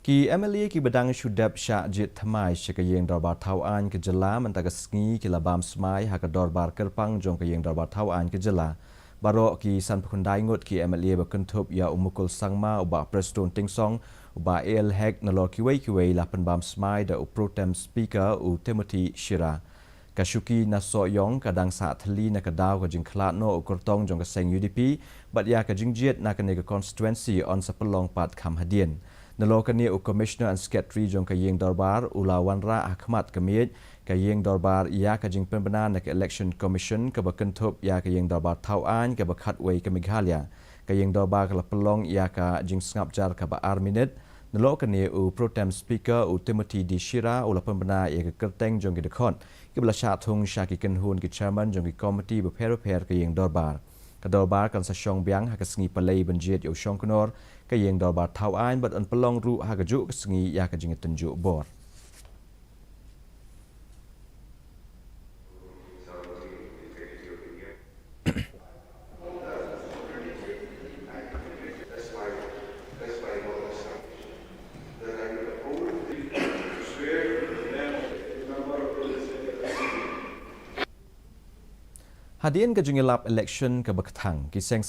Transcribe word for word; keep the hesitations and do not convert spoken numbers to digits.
Ki M L A kiba dang shu dep shah jied thymmai sha ka Ïing Dorbar Thaw Aiñ ka Jylla mynta ka sngi ki la bam smai ha ka Dorbar Kyrpang jong ka Ïing Dorbar Thaw Aiñ ka Jylla. Baroh ki sanphew khyndai ngut ki M L A ba kynthup ïa u Mukul Sangma, u Bah Prestone Tynsong, u Bah A L Hek, nalor kiwei kiwei la pynbam smai da u Pro Tem Speaker u Timothy Shira. Ka shuki na Sohiong ka dang sah thylli na ka daw ka jingkhlad noh u kyrtong jong ka seng U D P, bad ïa ka jingjied na kane ka constituency yn sa pynlong pat kham hadien. Nalor kane u Commissioner and Secretary jong ka Ïing Dorbar u la wanrah ha khmat ka miej ka Ïing Dorbar ïa ka jingpynbna na ka Election Commission kaba kynthup ïa ka Ïing Dorbar Thaw Aiñ kaba khatwei ka Meghalaya. Ka Ïing Dorbar ka la pynlong ïa ka jingsngap jar kaba ar minit. Nalor kane u Pro Tem Speaker u Timothy D Shira u la pynbna ïa ka kyrteng jong ki dkhot kiba la shah thung sha ki kynhun ki Chairman jong ki Committee bapher bapher ka Ïing Dorbar. Ka Dorbar kan sa shong biang ha ka sngi Palei ban jied ïa u Shongknor ka Ïing Dorbar Thaw Aiñ bad yn pynlong ruh ha kajuh ka sngi ïa ka jingïatynjuh bor. Hadien ka jingïalap election kaba kthang, ki seng